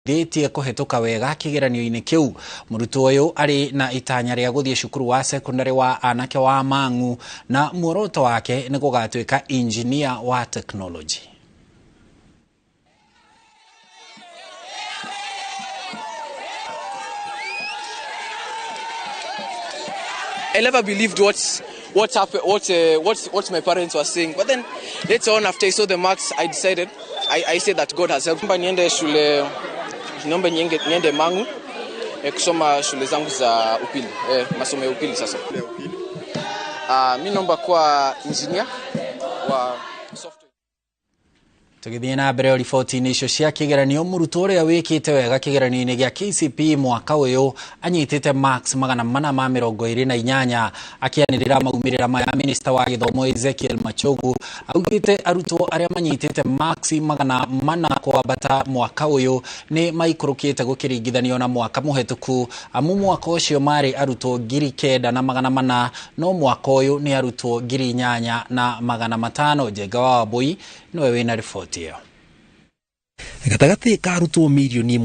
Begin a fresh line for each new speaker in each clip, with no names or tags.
Thĩtie kũhetũka wega kĩgeranio-inĩ kĩu. Mũrutwo ũyũ arĩ na itanya rĩa gũthiĩ cukuru wa secondary wa anake wa Mang'u na muoroto wake nĩ gũgatuĩka injinia wa teknolojĩ.
I never believed what happened, what my parents were saying. But then later on, after I saw the marks, I decided, I said that God has helped. Niende shule, niombe niende Mang'u kusoma shule zangu za upili, masomo ya upili sasa. Mimi naomba kuwa engineer wa software.
Tũgĩthiĩ na mbere riboti-inĩ icio cia kĩgeranio, mũrutwo ũrĩa wĩkĩte wega kĩgeranio-inĩ gĩa KCPE mwaka ũyũ anyitĩte marks 428. Akĩanĩrĩra maumĩrĩra maya, minista wa gĩthomo Ezekiel Machogu augĩte arutwo arĩa manyitĩte marks 400 kwambata mwaka ũyũ nĩ maikũrũkĩte gũkĩringithanio na mwaka mũhetũku, amu mwaka ũcio marĩ arutwo 9,400 no mwaka ũyũ nĩ arutwo 8,500. Njenga wa Wambui nĩwe wĩna riboti ĩyo.
Gatagatĩ ka arutwo 1.4 mirioni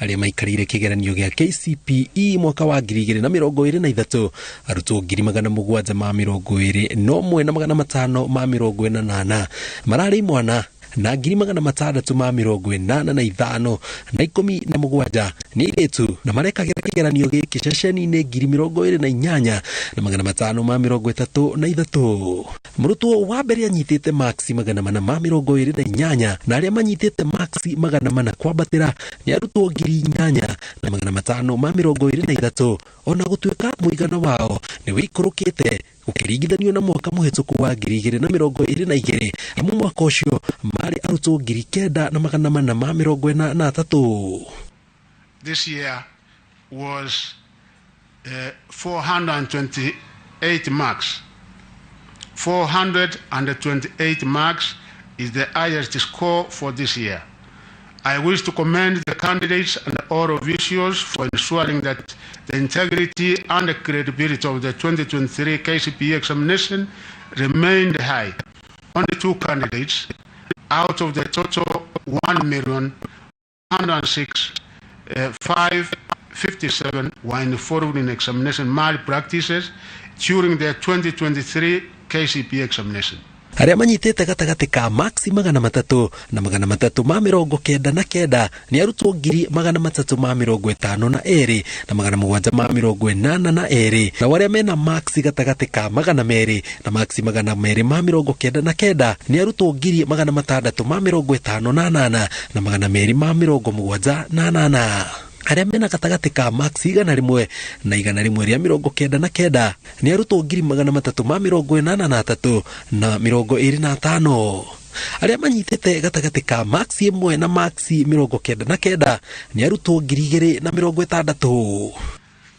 arĩa maikarĩire kĩgeranio gĩa KCPE mwaka wa 2023, arutwo 721,548 mararĩ imwana na 685,085 na 17 nĩ airĩtu, na marekagĩra kĩgeranio gĩkĩ ceceni-inĩ 28,533. Mũrutwo wa mbere anyitĩte marks 428, na arĩa manyitĩte marks 400 kwambatĩra nĩ arutwo 8,523, ona gũtuĩka mũigana wao nĩ wĩikũrũkĩte gũkĩringithanio na mwaka mũhetũku wa 2022, amu mwaka ũcio marĩ arutwo 9,443.
This year was 428 marks. 428 marks is the highest score for this year. I wish to commend the candidates and all officials for ensuring that the integrity and the credibility of the 2023 KCPE examination remained high. Only two candidates out of the total 1,106,557 were involved in examination malpractices during the 2023 KCPE examination.
Arĩa manyitĩte gatagatĩ ka marks 300 na 399 nĩ arutwo 352,782, nao arĩa mena marks gatagatĩ ka 200 na marks 299 nĩ arutwo 658,278. Arĩa mena gatagatĩ ka marks 100 na 199 nĩ arutwo 383,025. Arĩa manyitĩte gatagatĩ ka marks 1 na marks 99 nĩ arutwo 2,060.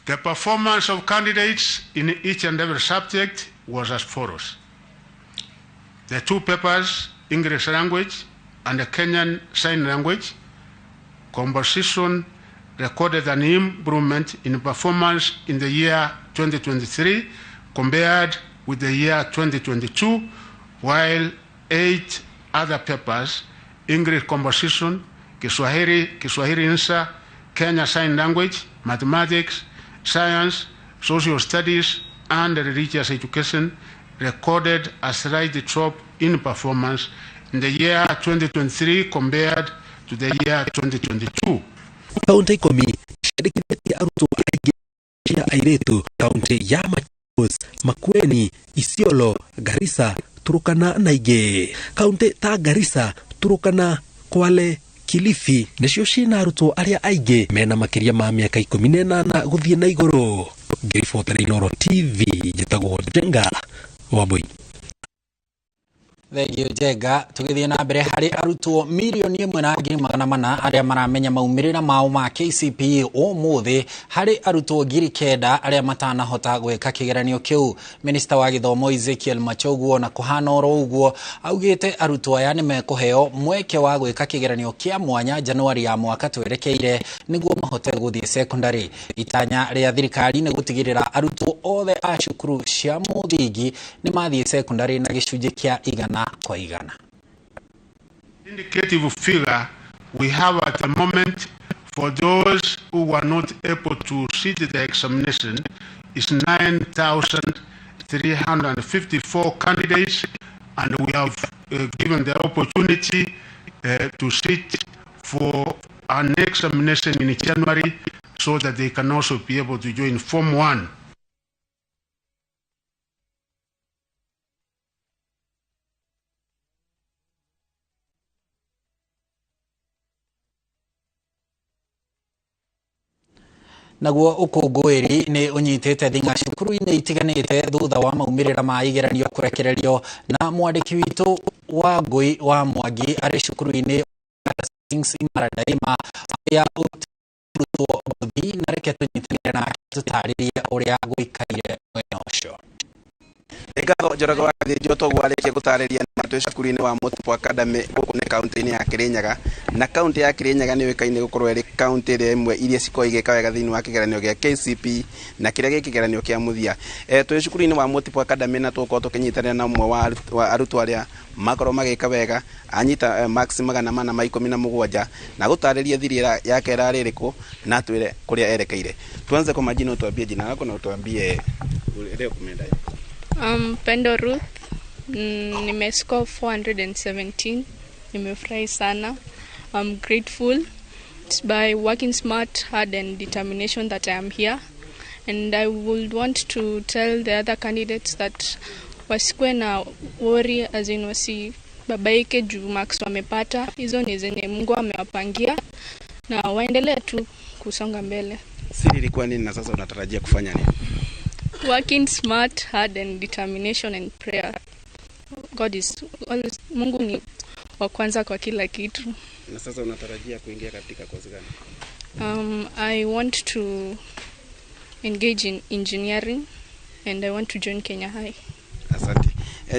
The performance of candidates in each and every subject was as follows. The two papers, English language and the Kenyan Sign Language, composition, recorded an improvement in performance in the year 2023 compared with the year 2022, while eight other papers, English composition, Kiswahili, Kiswahili Insha, Kenya Sign Language, Mathematics, Science, Social Studies, and Religious Education, recorded a slight drop in performance in the year 2023 compared to the year 2022.
Kaunti 10 ciandĩkithĩtie arutwo aingĩ cia airĩtu: kaunti ya Machakos, Makueni, Isiolo, Garissa, Turkana na ingĩ. Kaunti ta Garissa, Turkana, Kwale, Kilifi nĩcio ciĩna arutwo arĩa aingĩ mena makĩria ma mĩaka 18 gũthiĩ na igũrũ. Ngĩribotera Inooro TV, njĩtagwo Njenga Wambui.
Thengiũ Njenga. Tũgĩthiĩ na mbere, harĩ arutwo 1,400,000 arĩa maramenya maumĩrĩra mao ma KCPE ũmũthĩ, harĩ arutwo 9,000 arĩa matanahota gwĩka kĩgeranio kĩu. Minista wa gĩthomo Ezekiel Machogu, ona kũhana oro ũguo, augĩte arutwo aya nĩ mekũheo mweke wa gwĩka kĩgeranio kĩa mwanya Januari ya mwaka twerekeire nĩguo mahote gũthiĩ secondary. Itanya rĩa thirikari nĩ gũtigĩrĩra arutwo othe a cukuru cia mũthingi nĩ mathiĩ secondary na gĩcunjĩ kĩa 100%.
Indicative figure We have at the moment, for those who were not able to sit the examination, is 9,354 candidates, and we have given the opportunity to sit for an examination in January so that they can also be able to join Form 1.
Naguo ukũngũĩri nĩ ũnyitĩte thing'a cukuru-inĩ itiganĩte thutha wa maumĩrĩra ma igeranio kũrekererio na mwandĩki witũ wa Ngũi wa Mwangi arĩ cukuru-inĩ Springs Imara Daima ya ũrutwo mũthi, na reke tũnyitanĩre nake tũtarĩrie ũrĩa gũikaire mwena ũcio.
Ngatho Njoroge wa Gĩthĩnjwo toguo arĩkia gũtarĩria na twĩ cukuru-inĩ wa Multiple Academy gũkũ nĩ kaunti-inĩ ya Kirinyaga, na kaunti ya Kirinyaga nĩ yũĩkaine gũkorwo ĩrĩ kaunti ĩrĩa ĩmwe iria cikoragwo igĩka wega thĩinĩ wa kĩgeranio gĩa KCPE na kĩrĩa gĩ kĩgeranio kĩa mũthia. Twĩ cukuru-inĩ wa Multiple Academy na tũgũkorwo tũkĩnyitanĩra na ũmwe wa arutwo arĩa makorwo magĩka wega, anyita marks 417 na gũtarĩria thiri yake ĩrarĩ ĩrĩkũ na atwĩre kũrĩa erekeire. Tuanze kwa majina, utuambie jina lako na utuambie leo kumeenda.
Pendo Ruth, nimescore 417. Nimefurahi sana. I'm grateful. It's by working smart, hard and determination that I am here. And I would want to tell the other candidates that wasikuwe na worry, as in wasibabaike juu marks wamepata. Hizo ni zenye Mungu amewapangia na waendelee tu kusonga mbele.
Siri ilikuwa nini na sasa unatarajia kufanya nini?
Working smart, hard and determination and prayer. God is always, Mungu ni wa kwanza kwa kila kitu.
Na sasa unatarajia kuingia katika kozi gani?
I want to engage in engineering and I want to join Kenya High.
Asante.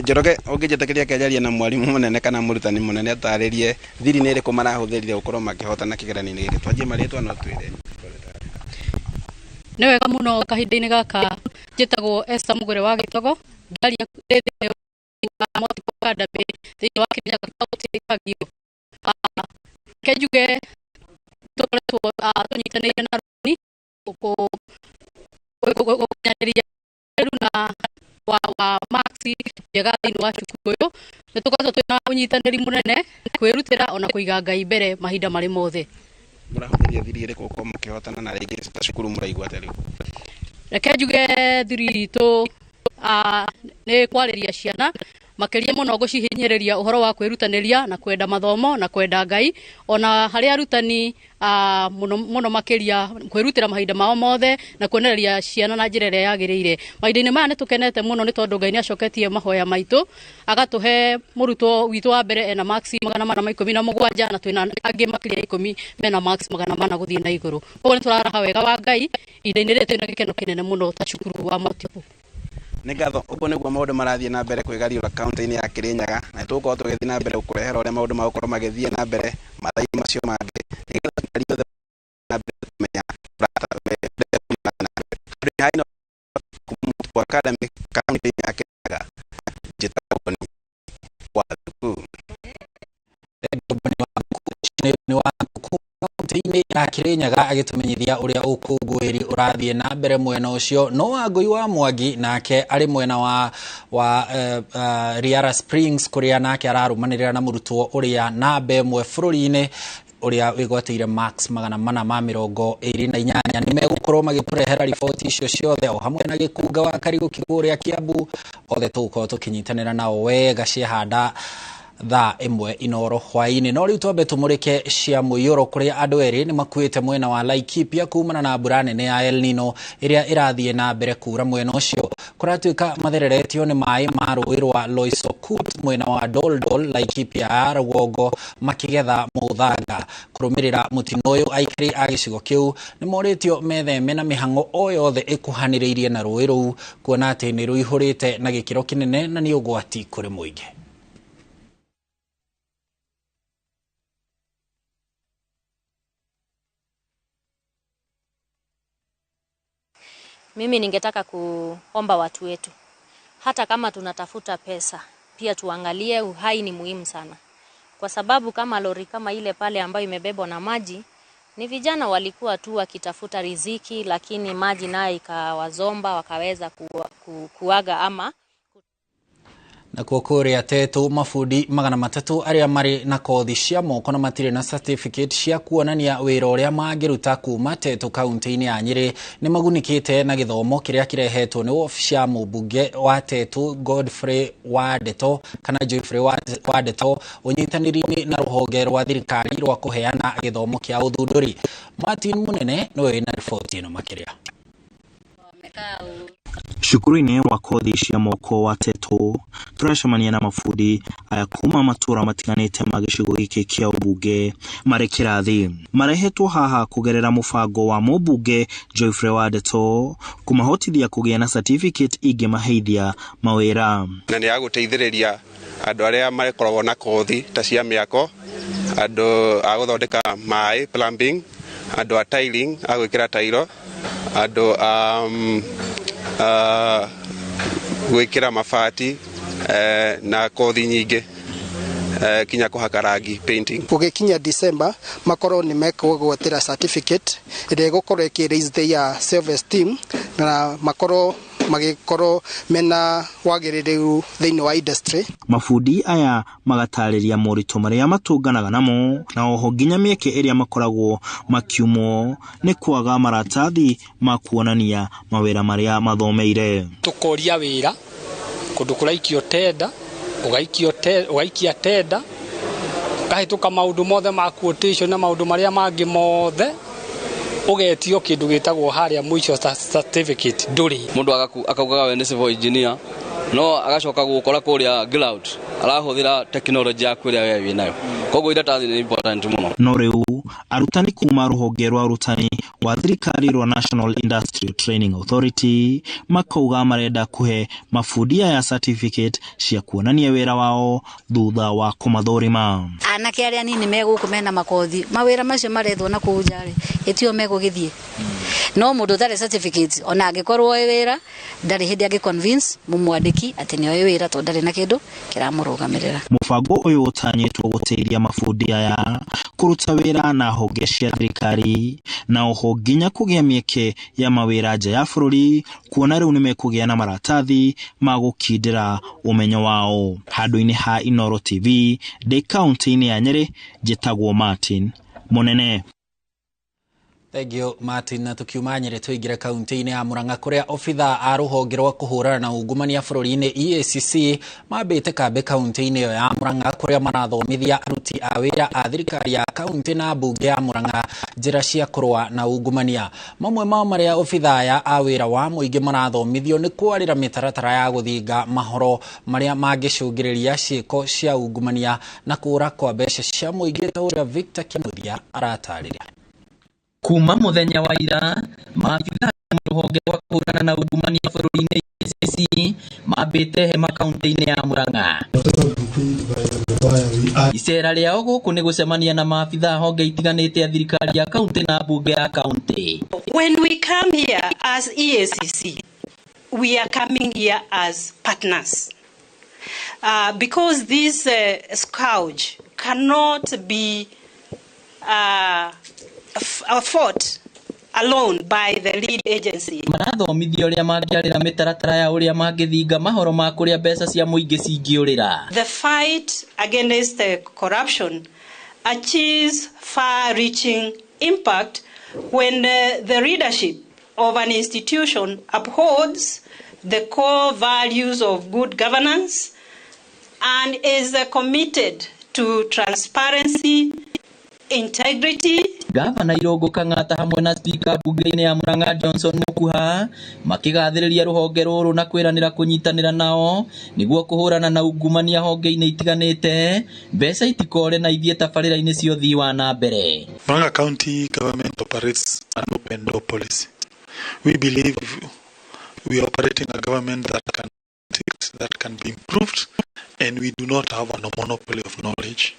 Njoroge, ũngĩnjĩtĩkĩria kĩanjaria na mwarimu mũnene kana mũrutani mũnene atarĩrie thiri nĩ ĩrĩkũ marahũthĩrire gũkorwo makĩhotana kĩgeranio-inĩ gĩkĩ. Twanjie marĩtwa no twĩre.
Nĩ wega mũno kahinda-inĩ gaka njĩtagwo Esther Mugure wa Gĩtogo, ngĩaria thĩinĩ wa Multiple Academy thĩinĩ wa Kirinyaga County Kagio. Reke njuge tũkoretwo tũnyitanĩire na arutani gũkinyanĩria na wa marks njega thĩinĩ wa cukuru ũyũ. Nĩ tũkoretwo twĩna ũnyitanĩri mũnene kwĩrutĩra ona kũiga Ngai mbere mahinda marĩ mothe.
Mũrahũthĩria thiri ĩrĩkũ gũkorwo mũkĩhotana na rĩngĩ ta cukuru mũraigua atĩa rĩu?
Reke njuge thiri itũ nĩ kwarĩria ciana makĩria mũno gũcihinyĩrĩria ũhoro wa kwĩrutanĩria na kwenda mathomo na kwenda Ngai, ona harĩ arutani mũno mũno makĩria kwĩrutĩra mahinda mao mothe na kuonereria ciana na njĩra ĩrĩa yagĩrĩire. Mahinda-inĩ maya nĩ tũkenete mũno nĩ tondũ Ngai nĩ acoketie mahoya maitũ agatũhe mũrutwo witũ wa mbere ena marks 417 na twĩna angĩ makĩria 10 mena marks 400 gũthiĩ na igũrũ. Koguo nĩ tũraraha wega wa Ngai ihinda-inĩ rĩrĩ twĩna gĩkeno kĩnene mũno ta cukuru wa Multiple.
Nĩ ngatho, ũguo nĩguo maũndũ marathiĩ na mbere kwĩgariũra kaunti-inĩ ya Kirinyaga, na tũgũkorwo tũgĩthiĩ na mbere gũkũrehera ũrĩa maũndũ magũkorwo magĩthiĩ na mbere mathaa-inĩ macio mangĩ, nĩgetha aikari othe na mbere kũmenya Multiple Academy kaunti-inĩ ya Kirinyaga. Njĩtagwo ni Wathuku.
Kaunti-inĩ ya Kirinyaga agĩtũmenyithia ũrĩa ũkũngũĩri ũrathiĩ na mbere mwena ũcio. No Wangũi wa Mwangi nake arĩ mwena wa Riara Springs kũrĩa nake ararũmanĩrĩra na mũrutwo ũrĩa namba ĩmwe bũrũri-inĩ ũrĩa wĩgwatĩire marks 428. Nĩ megũkorwo magĩtũrehera riboti icio ciothe o hamwe na gĩkunga wa Karigũki kũrĩa Kiambu. Othe tũgũkorwo tũkĩnyitanĩra nao wega ciahanda thaa 1 inoro hwaini. No rĩu twambe tũmũrĩke cia mũiyũro kũrĩa andũ erĩ nĩ makuĩte mwena wa Laikipia kumana na mbura nene ya El Nino ĩrĩa ĩrathiĩ na mbere kura mwena ũcio. Kũratuĩka mathereretio nĩ maĩ ma rũĩ rwa Loisokut mwena wa Doldol Laikipia ya rũgongo makĩgetha mũthanga. Kũrũmĩrĩra mũtino ũyũ aikari a gĩcigo kĩu nĩ morĩtio metheme na mĩhang'o o yothe ĩkuhanĩrĩirie na rũĩ rũu kuona atĩ nĩ rũihũrĩte na gĩkĩro kĩnene na nĩ ũgwati kũrĩ mũingĩ.
Mimi ningetaka kuomba watu wetu, hata kama tunatafuta pesa, pia tuangalie uhai ni muhimu sana. Kwa sababu kama lori kama ile pale ambayo imebebwa na maji, ni vijana walikuwa tu wakitafuta riziki, lakini maji nayo ikawazomba wakaweza kuaga ama
nakuo kuria Tetu mabundi 300 aria mari na kothi cia moko na matire na certificate cia kuonania wira uria mangiruta kuma Tetu kaunti-ini ya Nyeri ni magunikite na githomo kiria kirehetwo ni wabici ya mũmbunge wa Tetu Godfrey Wandeto kana Geoffrey Wandeto unyitanĩri-inĩ na rũhonge rwa thirikari rwa kũheana gĩthomo kĩa ũthundũri. Martin Munene nĩwe wĩna riboti ĩno makĩria.
Cukuru-inĩ wa kothi cia moko wa Tetu turacemania na mabundi aya kuma matura matiganĩte ma gĩcigo gĩkĩ kĩa ũmbunge marĩ kĩrathi. Marehetwo haha kũgerera mũbango wa mũmbunge Geoffrey Wandeto kũmahotithia kũgĩa na certificate ingĩmaheithia mawĩra.
Na nĩ ya gũteithĩrĩria andũ arĩa makoragwo na kothi ta cia mĩako, andũ a gũthondeka maĩ plumbing, andũ a tiling a gwĩkĩra tairo, andũ a gwĩkĩra mabati na kothi nyingĩ kinya kũhaka rangi painting.
Gũgĩkinya December makorwo nĩ mekũgwatĩra certificate ĩrĩa ĩgũkorwo ĩkĩ raise their self esteem na makorwo magĩkorwo mena wagĩrĩru thĩinĩ wa industry.
Mabundi aya magatarĩria moritũ marĩa matũnganaga namo na oho nginya mĩeke ĩrĩa makoragwo makiumwo nĩ kwaga maratathi ma kuonania mawĩra marĩa mathomeire.
Tũkoria wĩra kũndũ kũraikio tenda, ũgaikia tenda, ũkahĩtũka maũndũ mothe ma quotation na maũndũ marĩa mangĩ mothe, ũgetio kĩndũ gĩtagwo harĩa mũico certificate ndũrĩ.
Mũndũ akaugaga we nĩ civil engineer no agacoka gũkora kũrĩa ground arahũthĩra technology yaku ĩrĩa we wĩnayo, koguo iratathi nĩ important mũno.
No rĩu arutani kuma rũhonge rwa ũrutani wa thirikari rwa National Industrial Training Authority makauga marenda kũhe mabundi aya certificate cia kuonania wĩra wao thutha wa kũmathũrima.
Anake arĩa anini me gũkũ mena makothi mawĩra macio marethwo na kũu nja rĩ ĩtio megũgĩthiĩ, no mũndũ ũtarĩ certificate ona angĩkorwo oĩ wĩra ndarĩ hĩndĩ angĩ convince mũmwandĩki atĩ nĩ oĩ wĩra tondũ ndarĩ na kĩndũ kĩramũrũgamĩrĩra.
Mũbango ũyũ ũtanyĩtwo gũteithia mabundi aya kũruta wĩra na honge cia thirikari na oho nginya kũgĩa mĩeke ya mawĩra nja ya bũrũri kuona rĩu nĩmekũgĩa na maratathi ma gũkindĩra ũmenyo wao. Handũ-inĩ ha Inooro TV ndĩ kaunti-inĩ ya Nyeri, njĩtagwo Martin Munene.
Thank you Martin. Na tukiuma Nyeri tuingire kaunti-inĩ ya Murang'a kuria obitha a rũhonge rwa kũhũrana na ungumania bũrũri-inĩ EACC mambĩte kambĩ kaunti-inĩ ĩyo ya Murang'a kuria marathomithia aruti a wĩra a thirikari ya kaunti na mbunge ya Murang'a njĩra cia kũrũa na ungumania. Mamwe mao marĩa obitha aya a wĩra wa mũingĩ marathomithio nĩ kwarĩra mĩtaratara ya gũthinga mahoro marĩa mangĩcũngĩrĩria ciĩko cia ungumania na kũra kwa mbeca cia mũingĩ ta ũrĩa Victor Kinuthia aratarĩria.
Kuma muthenya wa ira maabitha rũhonge rwa kũhũrana na ungumania bũrũri-inĩ EACC mambĩte hema kaunti-inĩ ya Murang'a. Icera rĩao gũkũ nĩ gũcemania na maabitha honge itiganĩte ya thirikari ya kaunti na mbunge ya kaunti.
When we come here as EACC, we are coming here as partners. Because this scourge cannot be fought alone by the lead agency.
Marathomithio ũrĩa mangĩarĩra mĩtaratara ya ũrĩa mangĩthinga mahoro ma kũrĩa mbeca cia mũingĩ cingĩũrĩra.
The fight against the corruption achieves far-reaching impact when the leadership of an institution upholds the core values of good governance and is committed to transparency, integrity.
Gavana Irungu Kang'ata hamwe na Speaker bunge-inĩ ya Murang'a Johnson Mukuha makigathĩrĩria rũhonge rũrũ na kwĩranĩra kũnyitanĩra nao nĩguo kũhũrana na ungumania honge-inĩ itiganĩte mbeca itikore na ithiĩ tabarĩra-inĩ cia ũthii wa na mbere.
Murang'a County government operates an open door policy. We believe we are operating a government that can be improved, and we do not have a monopoly of knowledge.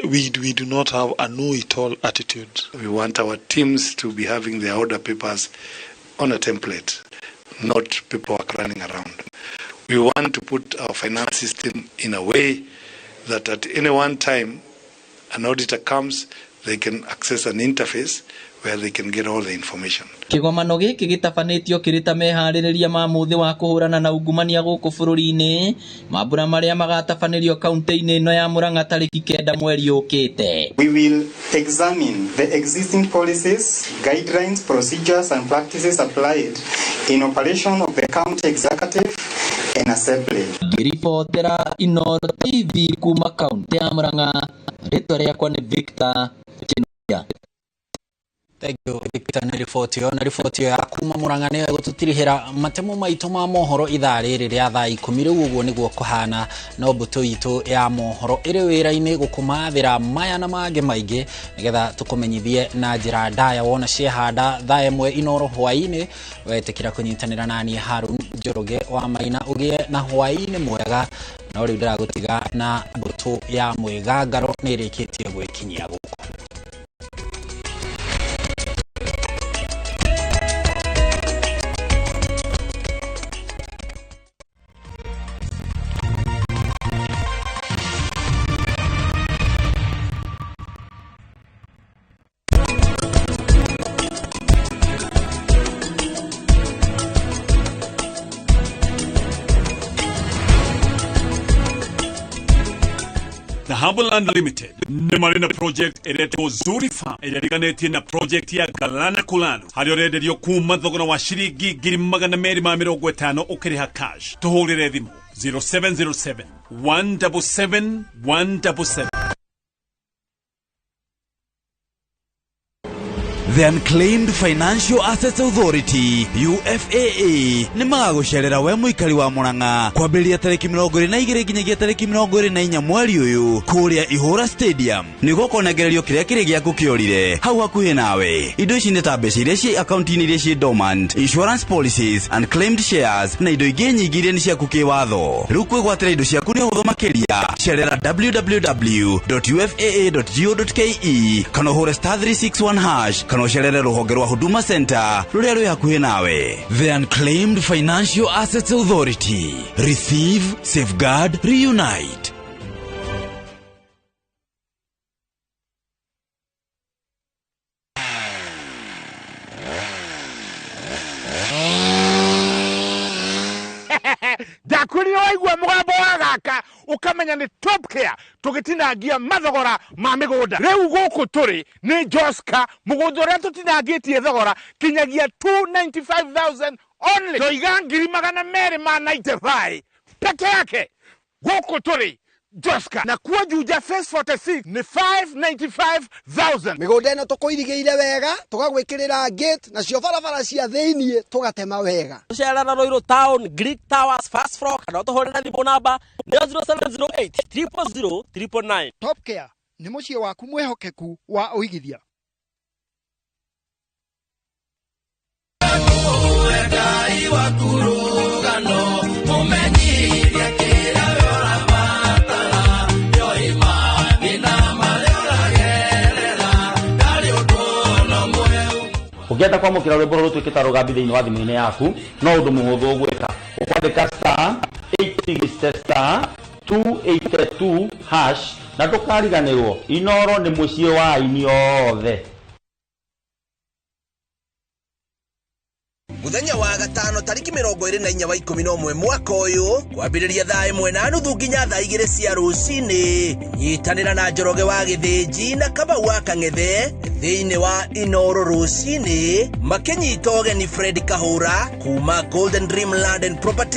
We do not have a know-it-all attitude.
We want our teams to be having their order papers on a template, not paperwork running around. We want to put our finance system in a way that at any one time an auditor comes, they can access an interface where they can get all the information.
Kĩgomano gĩkĩ gĩtabanĩtio kĩrĩ ta meharĩrĩria ma mũthĩ wa kũhũrana na ungumania gũkũ bũrũri-inĩ, mambura marĩa magatabanĩrio kaunti-inĩ ĩno ya Murang'a tarĩki 9 mweri ũkĩte.
We will examine the existing policies, guidelines, procedures and practices applied in operation of the county executive and assembly.
Ngĩribotera Inooro TV kuma kaunti ya Murang'a, rĩtwa rĩakwa nĩ Victor Kinuthia.
Thank you Victor nĩ riboti ĩyo, na riboti ĩyo ya kuma Murang'a nĩyo ĩgũtũtirihĩra matemo maitũ ma mohoro ithaa rĩrĩ rĩa thaa 10. Rĩu ũguo nĩguo kũhana, no mbũtũ itũ ya mohoro ĩrĩ wĩra-inĩ gũkũmathĩra maya na mangĩ maingĩ nĩgetha tũkũmenyithie na njĩra ndaya. Wona ciehanda thaa 1 Inooro hwaĩ-inĩ, wetĩkĩra kũnyitanĩra naniĩ Harun Njoroge wa Maina, ũgĩe na hwaĩ-inĩ mwega. No rĩu ndĩragũtiga na mbũtũ ya mwĩgangaro nĩ ĩrĩkĩtie gwĩkinyia gũkũ.
Dhahabu Land Limited nĩ marĩ na project ĩretwo Zuri Farm ĩrĩa ĩriganĩtie na project ya Galana Kulanu harĩa ũrenderio kuma thogora wa ciringi 250,000 ũkĩrĩha cash. Tũhũrĩre thimũ 0707 177 177.
The Unclaimed Financial Assets Authority UFAA nĩ magagũcerera we mũikari wa Murang'a kwambĩrĩria tarĩki 22 nginyagia tarĩki 24 mweri ũyũ kũrĩa Ihũra Stadium nĩguo ũkonengererio kĩrĩa kĩrĩ gĩaku kĩorire hau hakuhĩ nawe. Indo ici nĩ ta mbeca iria ciĩ akaunti-inĩ iria ciĩ dormant, insurance policies, unclaimed shares na indo ingĩ nyingĩ iria nĩ ciaku kĩwatho. Rĩu kwĩgwatĩra indo ciaku nĩ ũhũthũ makĩria. Cerera www.ufaa.go.ke kana ũhũre *361# kana ũcerere rũhonge rwa Huduma Center rũrĩa rwĩ hakuhĩ nawe. The Unclaimed Financial Assets Authority. Receive, safeguard, reunite.
Ndakwĩrire waigua mũgambo wa gaka ũkamenya nĩ Top Care tũgĩtinangia mathogora ma mĩgũnda. Rĩu gũkũ tũrĩ nĩ Joska, mũgũnda ũrĩa tũtinangĩtie thogora kinyagia 295,000 only. Ndoiga 295,000 peke yake. Gũkũ tũrĩ Joska, na kuo Juja phase 46 nĩ 595,000.
Mĩgũnda ĩno tũkũirigĩire wega, tũgagwĩkĩrĩra gate nacio barabara cia thĩiniĩ tũgatema wega.
Tũcerera Ruiru Town, Greek Towers, first floor, kana ũtũhũrĩre thimũ namba nĩyo 0708 000 999.
Top Care nĩ mũciĩ waku mwĩhokeku wa ũigithia.
Ũngĩenda kwamũkĩra rwĩmbo rũrũ rũtuĩkĩte rũgambi thĩinĩ wa thimũ-inĩ yaku, no ũndũ mũhũthũ gwĩka. Ũkwandĩka star 860 star 282 hash na ndũkariganĩrwo Inooro nĩ mũciĩ wa aini othe.
Muthenya wa gatano tariki 24 wa 11 mwaka ũyũ kwambĩrĩria thaa 1:30 nginya thaa 2 cia rũcinĩ. Nyitanĩra na Njoroge wa Gĩthĩnji na Kamau wa Kang'ethe thĩinĩ wa Inooro rũcinĩ makĩnyita ũgeni Fred Kahũra kuma Golden Dream Land and Property.